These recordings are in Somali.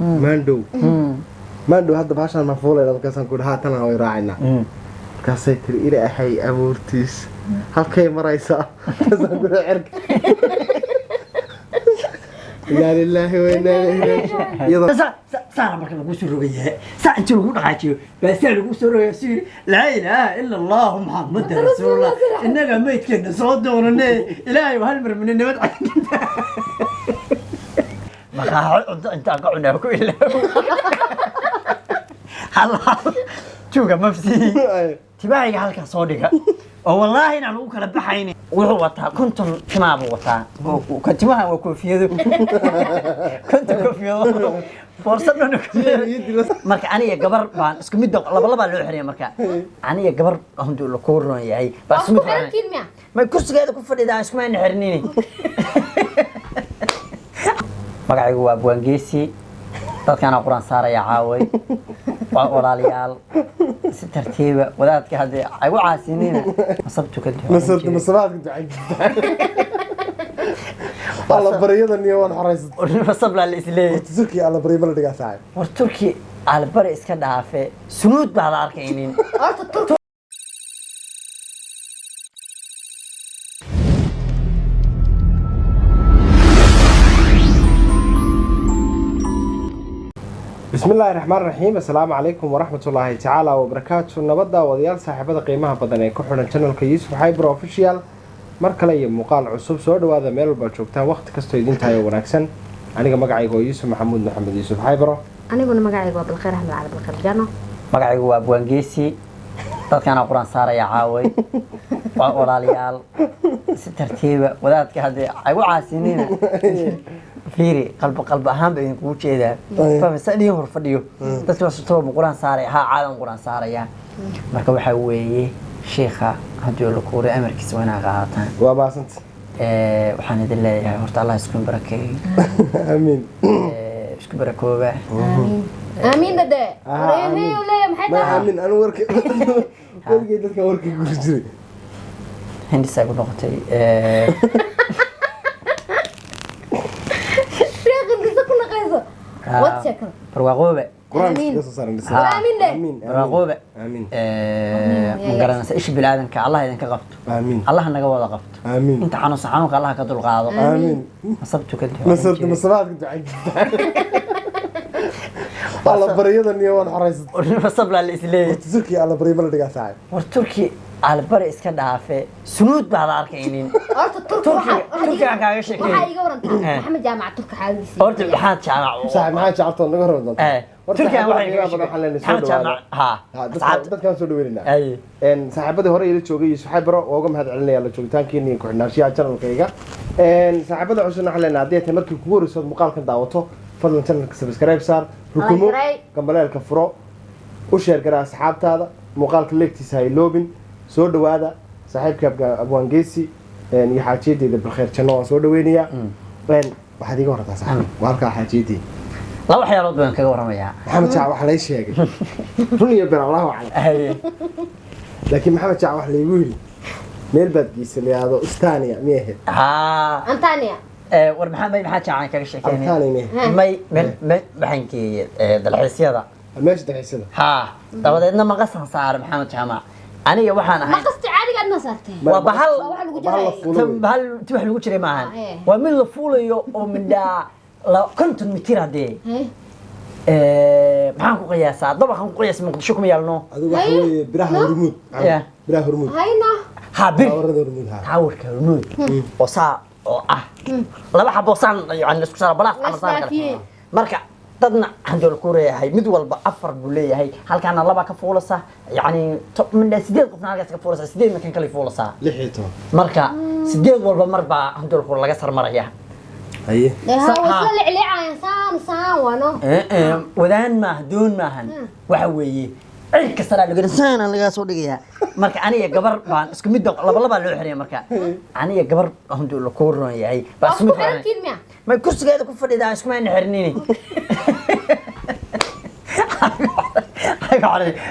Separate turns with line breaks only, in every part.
Maandhow maandhow hadda bahashaan ma fuulayna, markaasaan ku dhahaa tanaa way raacaynaa. Markaasay tiri ilaahay abuurtiis halkay maraysaa? Markaasaan ku dhaha cirka. Inaa lilaahi wa inaa ilayhi raajicuun. Iyadoo
saana marka lagu soo rogayaa, saa intii lagu dhaqaajiyo baa saa lagu soo rogaya, suu yidhi laa ilaaha ila allahu Muxamada rasuulullah, innaga maydkeena soo doonane ilaahay hal mar mina nabad caynta maqaaxo cunto intaan ka cunaa ku ilaawo hal hal juuga mafsii tibaahiga halkaa soo dhiga oo wallaahi inaan ugu kala baxaynin. Wuxuu wataa 50 timaa buu wataa, ka timaha waa koofiyado, 50 koofiyado, boorso dhan. Marka aniga gabar baan isku mid, laba labaa loo xiriya. Marka aniga gabar handuu la kuu roon yahay baa isku mid
xirantiin miya?
May, kursigeeda ku fadhidaa, iskumayna xirnini. Magacaygu waa Abwaangeesi, dadkaana qur-aan saaraya caaway. Waa walaalayaal, si tartiiba wadaadka haddii ay u caasinina masabtu ka
masabaadka ducayn jirtaa alla baryadan iyo waad xoraysatay.
Masablaa la isleeyahay.
Horta Turkiya alla baryo ma la dhigaa saaxiib?
War Turki albari iska dhaafe, sunuud baad arkaynin.
Horta Turki
Bismi illaahi raxmaan raxiim. Assalaamu calaykum waraxmatullaahi tacaala wabarakaatu. Nabadda wadayaal, saaxiibada qiimaha badan ee ku xidhan channelka Yuusuf Xaybar Official, mar kale iyo muuqaal cusub soo dhawaada meel walbaad joogtaan, waqti kastoo idin tahay oo wanaagsan. Aniga magacayga oo Yuusuf Maxamuud Maxamed, Yuusuf Xaybro.
Aniguna magacayga waa Bilkhayr Axmed Cali, Bilkhayr Jano.
Magacaygu waa Abwaangeesi, dadkaana qur-aan saaraya caaway. Waa walaalayaal, si tartiiba wadaadka haddii ay u caasinina fiiri qalbi qalbi ahaan ba idinkugu jeedaa fahmaysa idin hor fadhiyo dadka wasatoo ma qur-aan saaraya haa caadan qur-aan saaraya. Marka waxaa weeye sheikha haddii la kuuray amarkiisa waa inaa qaadataan.
Waa mahadsanta.
Waxaan idin leeyahay horta Allah isku barakeeyo.
Aamiin.
Isku barakooba.
Aamiin aamiin dade.
Amiin.
Leeya maxay
ma
tahay?
Aamin anu warka weligay dadkan warkay guri jiray.
Hindis ay ku noqotay.
Sheekh indhisa ku naqayso wad sheekada.
Barwaaqoobe.
Qur-aanka
Aamiin.
iska soo saaran dhisa.
Aamiin de.
Aamiin.
Barwaaqoobe.
Aamiin.
Ma garanaysa isha biniaadanka Allah idinka qabto.
Aamiin.
Allah naga wada qabto.
Aamiin.
Inta xanuunsan xanuunka Allah ka dulqaado.
Aamiin.
Masabtu ka
masabaadka ducayn jirtaa alla baryadan iyo waad xoraysatay.
Masablaa la isleeyahay.
Horta Turkiya alla baryo ma la dhigaa saaxiib?
War Turki albari iska dhaafe, sunuud baad arkaynin.
Horta Turki
Turkiga kaaga sheekeeyay.
Waxaa iga warantaa Maxamed Jaamac Turki xaaladiisa.
Horta maxaad jaamac
Saaxiib maxaa jeceltood naga hormar doontaa? Horta
Turkiga
saaxiibada
waxay
qiimaha badan waxaan leenahay soo
Maxamed
dhawaada.
Jaamac ha
Ha, dadkaan soo dhaweynayna.
Ay.
Saaxiibadii hore ila joogay Yuusuf Xaybaro waa uga mahad celinaya la joogitaankiina iyo ku-xidhnaanshiyaha channelkayga. Saaxiibada cusubna waxaan leenahay haddii ay tahay markii kugu horreyso ood muuqaalkan daawato, fadlan channelka subscribe saar, rukumo,
Like.
gambaleelka furo, u sheer gara asxaabtaada, muuqaalka leegtiisa ha iloobin. Soo dhawaada saaxiibka Abwaangeesi iyo xaajiyadeeda Bilkhayr Janno waan soo dhaweynayaa. Waxaad iga horataa saaxiib, waa halkaa xaajiyadii.
Laba waxyaalood baan kaga warramayaa.
Maxamed Jaac waxaa lay sheegay run iyo been allahu aclam, laakiin Maxamed Jaac waxa laygu yidhi meel baad geysay la yidhaahdo Ustania miyay ahayd?
Haa.
Antania.
War maxaa may maxaa jaacan kaga sheekeynaya?
Altania miyay?
May meel meel waxaan geeyey dalxiisyada.
Meesha dalxiisyada.
Haa, dabadeedna maqasan saare Maxamed Jaamac, aniga waxaan ahay
Maqasti caadiga aad ma saartay?
Waa bahal
Waa wax lagu
bahal la
jarayo.
fuulo
tan
wey.
Bahal ti wax lagu jiray maahan.
Ah.
Waa mid la fuulayo oo mindhaa la 50 mitir haddee. Maxaan ku qiyaasaa? Dabaqan ku qiyaasa Muqdisho kuma yaalno.
Adigu waxa weeye biraha Hormuud.
Yeah.
Biraha Hormuud.
Hayno.
Ha bir
taawarada Hormuud ha.
Taawarka Hormuud oo saa oo ah laba xabo saan yani la isku saara balaas
La
ama saan kale.
isdhaafiyey.
Marka dadna handool ku leeyahay mid walba afar buu leeyahay, halkaana laba ka fuulasa, yani mindhaa 8 qofna halkaas ka fuulasa, 8 kan kale fuulasaa.
16.
Marka 8 walba mar baa handoolku laga sarmaraya.
Haye.
Dee ha
Ha.
way isla lecleecayaan saan saan wano.
Wadaan maaha, doon maahan, waxa weeye cirka saraa laga saana laga soo dhigayaa. Marka aniga gabar baan isku mid, laba labaa loo xiriya. Marka aniga gabar handuu la kuu roon yahay baa
Waa
isku mid
isku xirantiin miya?
May, kursigeeda ku fadhidaa, iskumayna xirnini.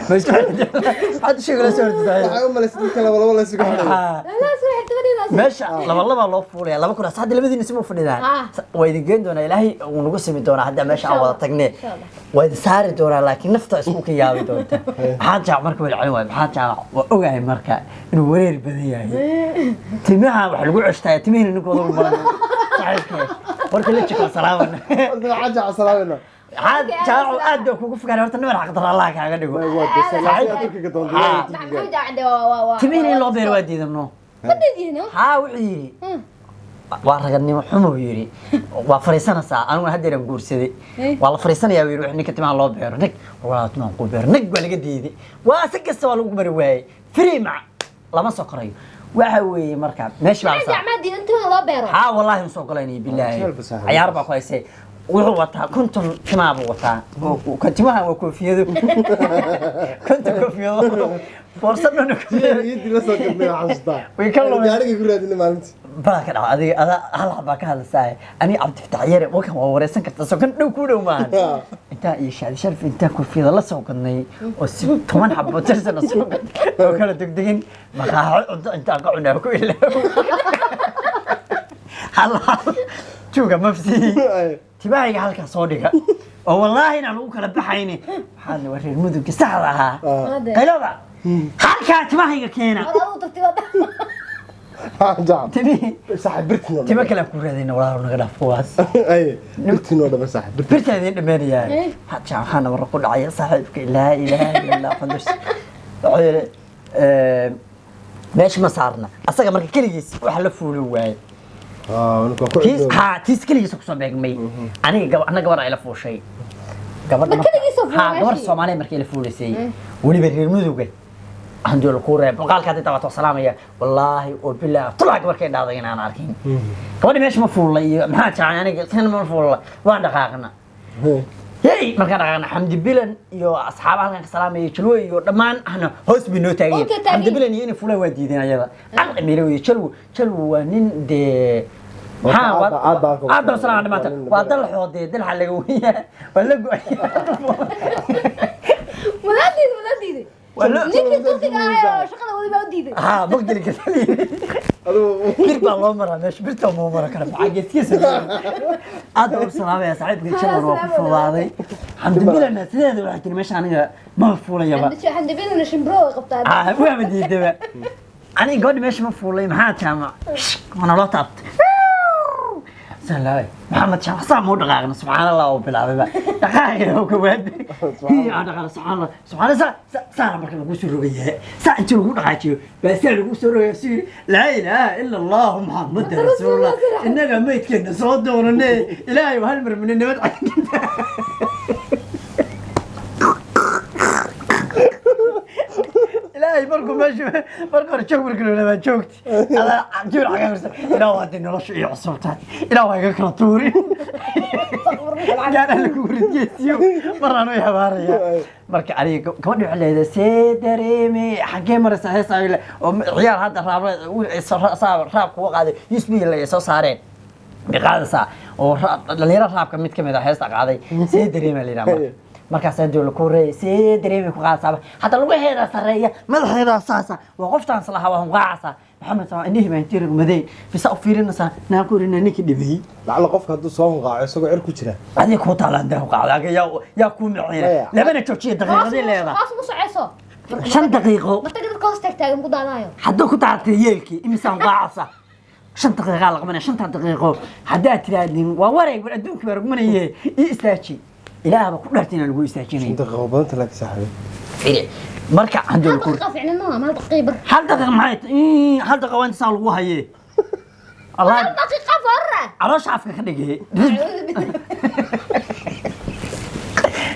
Ma isku xirnaa? Hadda sheego la soo hortay.
Waxay u malaysay dadka laba laba la isugu xidhay.
La soo xirtay
Meesha laba laba loo fuulaya, laba kuraas hadda labadiina sima fadhidaan. Waa idin geen doonaa, Ilaahay uu nagu simi doonaa hadda meesha aan wada tagne.
Insha Allah.
Waa idin saari doonaa, laakiin nafta isku ka yaabi doonta. Maxaa Jaac marka wala celin waay? Maxaa Jaac waa ogahay marka inuu wareer badan yahay. Timaha wax lagu ceshtaa, timihina ninkooda ugu badan saaxiibkee warka la jiko salaaman.
Horta maxaa Jaac salaamina?
Maxaa Jaac aad baa kugu fogaan horta, nabar xaqdar Allah kaaga dhigo.
Waa
Saaxiib.
Turkiga doonta.
Maxamed Jaamac de waa
Timihina in loo beero waa diidano.
Ma diidino.
Haa, wuxuu yidhi waa raganimo xumo buu yidhi, waa fariisanaysaa, aniguna haddeeran guursaday. Waa la fariisanayaa buu yidhi, wixii ninka timaha loo beero nag walaa timaha kuu beero nag waa laga diiday, waa si kasta waa lagu mari waayey, free mac lama soo korayo. Waxa weeye marka meesha baa la
Maxamed
saaray.
Jaamac diidan timaha loo beero.
Haa wallaahi ma soo golaynaya bilaahi.
Jecel ba saaxiib.
Cayaar baa ku haysay, wuxuu wataa 50 timaa buu wataa. Ka timaha waa koofiyado, 50 koofiyado, boorso dhan koofiyado.
Iyadii la soo gadnay waxaan xasuustaa.
Way ka lumeen.
Gaarigii ku raadinay maalintii.
Baa ka dhaca adiga adaa hal xabaa ka hadlaysaa, aniga Cabdifatax Yare wakan waa wareysan kartaa, soo kan dhow ku dhow maahan. Intaan iyo Shaadi Sharif intaan koofiyada la soo gadnay oo si 10 xabo tirsana soo gadnay oo kala degdegin maqaaxo cunto intaan ka cunaa ku ilaawo hal hal juuga mafsii timahayga halkaa soo dhiga oo wallaahi inaan ugu kala baxayni, waxaana waa reer Mudugga saxda ahaa. Qaylada halkaa timahayga keena.
War adigu tartiibada.
Maxaa Jaac
timihii
saaxiib birtiin oo
timo kale aan ku raadayna, walaalo naga dhaaf kuwaas.
Ay birtiin oo dhama saaxiib birtiin.
Birtaan idin dhammaanayaa. Haja waxaa nabarro ku dhacaya saaxiibka, laa ilaaha illa Allah qandus. Wuxuu yidhi meesha ma saarna asaga marka keligiis waxa la fuuli waayey.
Ninka waa ku
tiis
cidlooba.
Haa, tiis keligiis kusoo beegmay. Aniga ana gabar ay la fuushay gabadha.
Ma keligiis oo fuulay
Haa, gabar
meeshii?
Soomaaliya markii la fuulaysay, weliba reer Mudugga handool ku reeb boqaalka hadda tabato salaamaya, wallaahi oo bilaa tulaa gabar ka dhaaday inaan arkin. Gabadhi meesha ma fuulay iyo maxaa jacay aniga kan ma fuulay, waan dhaqaaqna. Hey, markaan dhaqaaqna Xamdi Bilan iyo asxaaba halkan ka salaamaya, Jalwo iyo dhammaan ahna hoos bay noo taageen.
Okay, taageen.
Xamdi Bilan iyo inay fulaan waa diideen ayada caqli meelo iyo Jalwo. Jalwo waa nin dee maxaa
Aad baa halkan
aad baa salaam dhamaanta waa dalxoo dee dalxa laga weyaa waa la go'ay.
Wadaa diiday, wadaa diiday.
Waa
Ninkii Turkiga ahaa oo shaqada wadi baa u diiday.
Haa, maqdili karta.
Adigu
Bir baa loo maraa meesha, birta moo mara kara, maxaa geeskiisa. Aad baan u salaamaya saaxiibka Jalwan, waa ku fudaaday. Xamdi Bilanna sideeda waxay tiri meesha aniga ma fuulayaba.
Xamdi Bilan shimbiro way qabtaa.
Ah, waa diidaba aniga gabadhi meesha ma fuulay. Maxaa Jaamac waana loo taabtay salaam Maxamed Jaamac saa muu dhaqaaqna, subxaan Allah oo bilaabayba dhaqaaqina oo kawaad aan dhaqaaqna, subxaan Allah, subxaan Allah, saa marka lagu soo rogayaa, saa intii lagu dhaqaajiyo baa saa lagu soo rogayaa, si yiri laa ilaaha illa Allah Muhammad rasuulullah, innaga meydkeena soo doonane Ilaahay hal mar mina nabad caynta. Ilaahay markuu meesha marka hore joog markii loo joogti adaa jir cagaarsa, ilaa waa dee nolosha iyo cusubtahay, ilaa waa iga kala tuuri gaar alle kugu ridgeysiyo mar anuu habaaraya. Marka aniga gabadhi waxay leedahay see dareeme xaggee maraysa heesa oo ciyaar hadda raab raab kuga qaaday USB la soo saareen biqaadaysaa oo dhalinyaro raabka mid ka mid ah heesta qaaday see dareema la yidhaha. Marka markaasaa dowla ku reeyay see dareemay ku qaadaysaaba hadda lugaheedaa sarreeya, madaxeedaa saasa, waa qoftaan islahaa waa hunqaacaysaa. Maxamed sama indhihii baan intii rugmaday bisa u fiirinaysaa naan ku irina ninkii dhibiyey.
Lacala qofka hadduu soo hunqaaco isagoo cir ku jira.
Adiga kuu taalaan dee hunqaacda aga yaa kuu miciina.
Maya.
Labana joojiya daqiiqadii leedahay.
Hoos ugu soceyso.
5 daqiiqo.
Martaga dadka hoos taagtaagan ku daadanayo.
Hadduu ku taatay yeelkii imisa hunqaacaysa, 5 daqiiqaa la qabanaya, shanta daqiiqo haddaad tirahdin waa wareeg war adduunkii baa rugmanaye ii istaaji, ilaahba ku dharta inaan lagu istaajinayo.
5 daqiiqo badanta laakiin saaxiib.
Fiiri marka handool
Hal
ku
daqiiqa fiicna maaha, hal daqiiqa bar.
Hal daqiiqa maxay hal daqiiqa waa inta saa lagu hayee Allah.
Hal daqiiqa farra.
Caloosha afka ka dhigay.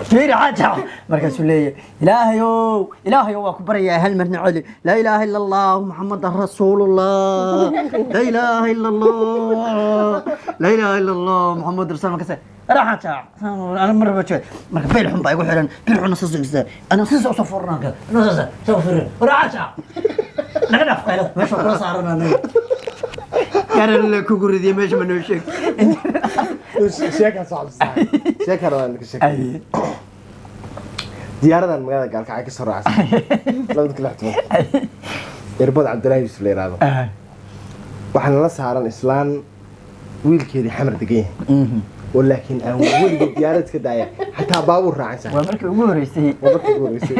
Fiiri xaaja markaasuu leeyahay Ilaahayow, Ilaahayow waa ku baryayaa hal marna celi, laa ilaaha illa Allah Muxamadan rasuulullah, laa ilaaha illa Allah, laa ilaaha illa Allah Muxamad rasuul. Markaas raaxa ana marba joog marka beel xun baa igu xiran, bil xun soo soo ana soo soo furnaan ka ana soo soo furin raaxa naga dhaaf qaylada meesha kula saaran anaga garan kugu ridiye meesha ma noo sheeg.
Sheekaa soo xasuustaa, sheekaa rabaa ka sheekay. Diyaaradan magaalada Gaalkacyo ka soo raacsan 2016, irbad Cabdilaahi Yuusuf la yidhaahdo. Waxaa nala saaran islaan wiilkeedii Xamar degan yahay, oo laakiin aan weligeed diyaarad iska daaya, xataa baabuur raacin.
Waa markii ugu horeysay.
Waa markii ugu horeysay.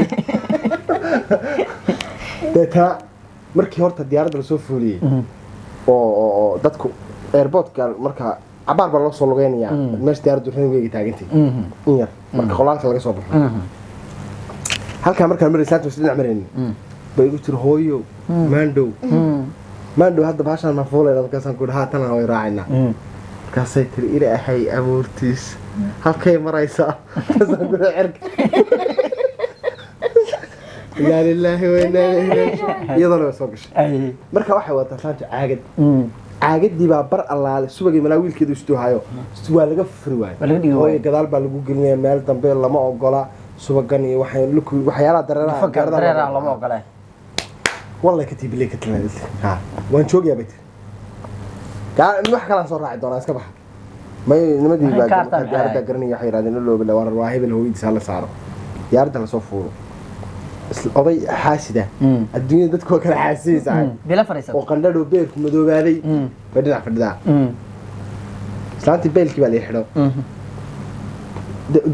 Deetana markii horta diyaaradda lasoo fuuliyey oo dadku airportka marka cabaar baa loo soo lugeynayaa, meesha diyaaraddu runwayga taagantay in yar marka qolaalka laga soo baxo. Halkaa markaan maray, islaanta was dhinac maraynin, bay igu tiri, "Hooyo, maandhow maandhow, hadda baashaan maan fuulayna?" Markaasaan ku haa, tanaa way raacaynaa. Markaasay tiri, "Ilaahay abuurtiis, halkay maraysaa?" Markaasaan ku cirka. Inaa lilaahi wa inaa ilayhi raajicuun. Iyadana way soo gashay. Marka waxay wadataa islaantu caagad. Caagadii baa bar allaale subagay malaa wiilkeedu istuhayo, waa laga furi waayey.
Waa laga dhigi
Hooyo,
waayey.
Gadaal baa lagu gelinaya, meel dambe lama ogola subagan iyo waxay waxyaalaha dareeraha.
Dufanka
diyaaradaha
dareeraha lama ogola.
Wallahi katiibilay ka timaadid ha, waan joogayaa bay tiri. Wax kalaan soo raaci doonaa, iska baxa. May nimadii
Maxay
baa
ka hartaan?
markaa diyaaradda garanaya, waxay yidhahdeen looba war waa hebel, hooyadiis hala saaro diyaaradda, lasoo fuulo. Oday xaasida, adduunyada dadku waa kala xaasidaysa,
bila fadhiisato,
oo qandhadhow beerku madoobaaday bay dhinac fadhidaa. Islaantii beelkii baa la xidho.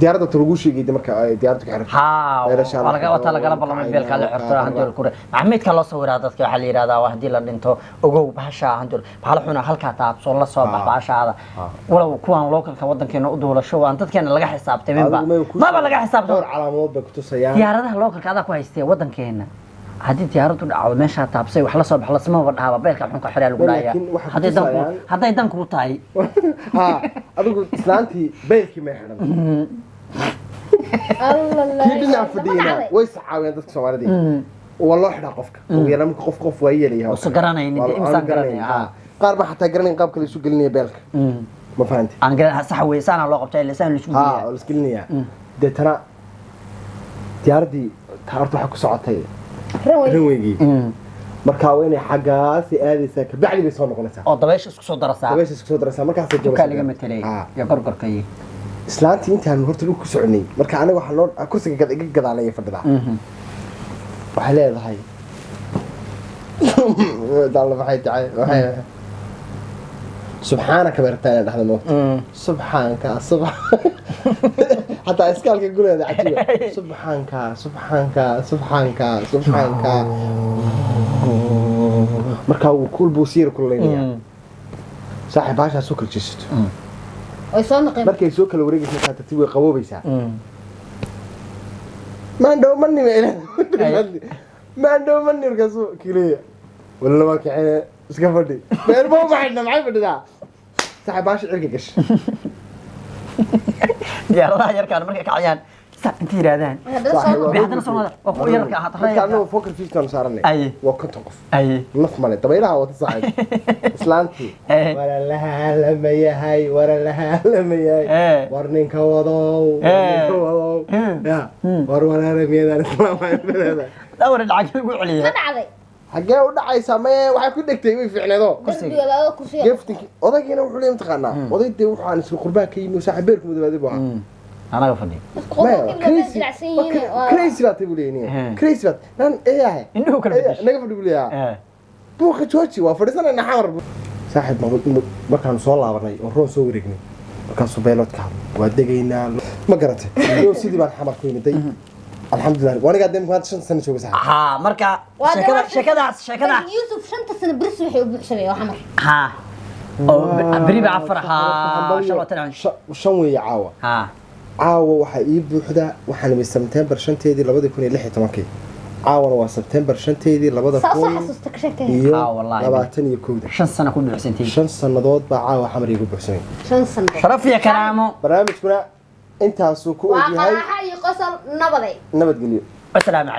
Diyaaradda ta lagu sheegay de marka ay diyaaraddu ka xidhato.
Haa.
Meelasha
waa laga
la
wataa, lagala
xidho,
ballamay
waa
beelka la xirto.
kacay,
Handool kure maxamedka loo sawiraa dadka, waxaa la yidhahdaa waa haddii la dhinto ogow bahasha handool bahala xuna halkaa taabso la soo bax bahashaada. Walow kuwan localka wadankeena u duulasho waan dadkeena laga xisaabtaminba.
Adigu may ku
Maba laga xisaabtamo.
Dhowr calaamadood bay kutusayaan.
Diyaaradaha localka adaa ku haystee, wadankeena haddii diyaaradu dhacdo meeshaa taabsay wax la soo bax lasmaba dhahaba, beelka xunka xiraa lagu dhahayaa.
Laakiin waxay
Hadday dan
kutusayaan-
hadday dan kuu tahay.
Ha, adigu islaantii beelkii may xidhan. Kii dhinaca fadhiyana way sacaawiyaan dadka Soomaalida, waa loo xidhaa qofka ugu yaraan marka qof waa yeelaya.
Uusan garanaynin, dee imsaan garanaya, ha.
Qaar baa xataa garanayn qaabka la isu gelinaya beelka, ma fahanti?
Aan garan, sax wey, saana loo qabtaa ila saan la isku
Ha,
geliyaa.
oo la isgelinayaa. Deetana diyaaraddii taa horta waxaa ku socotay runwaygii. Markaa waa inay xaggaasi aadaysaa, kabacdi bay soo noqonaysaa.
Oo dabaysha isku soo darasaa.
Dabaysha isku soo daraysaa, markaasay
Dukaa laga matelay
Ha.
iyo gorgorka iyo
Islaantii intaan horta dhulka ku soconay, marka aniga waxaa noo kursiga iga gadaalaya fadhidaa, waxay leedahay daalla, maxay tahay, waxay subxaanaka bay rabtaa inay dhahdo, moogta, subxaanka subxaan, xataa iskaalka guleeda cajiiba, subxaanka subxaanka subxaanka subxaanka. Markaa wuu kul buu siir kululaynaya saaxiib, baashaa soo kala jeesato.
Way soo noqeen.
Markay soo kala wareegaysa markaa tartiib way qaboobaysaa. Maandhow ma nime, maandhow ma nime. Markaasuu kileeya, walla waa kicine, iska fadhi, beerba uma xidhna, maxay fadhidaa saaxiib, baasha cirka gasha.
Diyaaradaha yarkaan markay kacayaan sa inta yidhaahdaan.
Haddana soo
Saaxiib, waa
Bay haddana soo noqdaan. Waa kuwa yararka ah, haddana
Marka
yararka.
annagu Fokker 50 aanu saaranay. Waa 50 qof. Naf male, dabaylaha wata saaxiib. Islaantii waralaha yahay, waralaha yahay, war ninka wadow, war ninka wadow, ya war walaala, miyadaan islaam?
Dhawr lacag lagu celiya.
Ma dhacday?
Xaggee u dhacaysaa? Maye, waxay ku dhegtay way fiicneedo.
Darbiga labada kursiga.
Geftinki odaygiina wuxuu leeyahay, mataqaanaa, oday dee waxaan isla qurbaa ka yimi, saaxiib beerku madoobaday buu ahaa.
Anaga fadhiyo.
Dadku qofka
Maya,
jilicsan yihiin waa
crazy baad tahay buu leeyahay, crazy baad nan eeyahay.
Indhuhu kala bedeshay.
Naga fadhi buu leeyahay, buuqa jooji, waa fadhiisanayna Xamar saaxiib. Markaanu soo laabanay oo roon soo wareegnay, markaasuu bayloodka hadlay, waa degaynaa, ma garatay? Yo, sidii baan Xamar ku yimiday, alxamdulilah. Wanigaa dee maanta 5 sano jooga saaxiib.
Haa, marka
Waa
sheekada
dee
sheekadaas sheekada
Yuusuf 5-ta sano beris waxay u buuxsamay oo Xamar.
Haa, oo beri ba afar, haa, 25.
5 weeye caawa.
Haa.
Caawa waxaa ii buuxda, waxaan imid Sebtembar 5-teedii 2016-kii, caawana waa Sebtembar 5-teedii labada
Saa soo
kun
xasuusta ka sheekay.
iyo
Haa, wallaahi.
21-da.
5 sano ku buuxsantay.
5 sannadood baa caawa Xamar iigu buuxsamay.
5 sano.
Sharaf iyo karaamo.
Barnaamijkuna intaasuu ku
Waa
ogyahay.
qaraaxa iyo qosol nabaday.
Nabadgelyo.
Wasalaamu calaykum.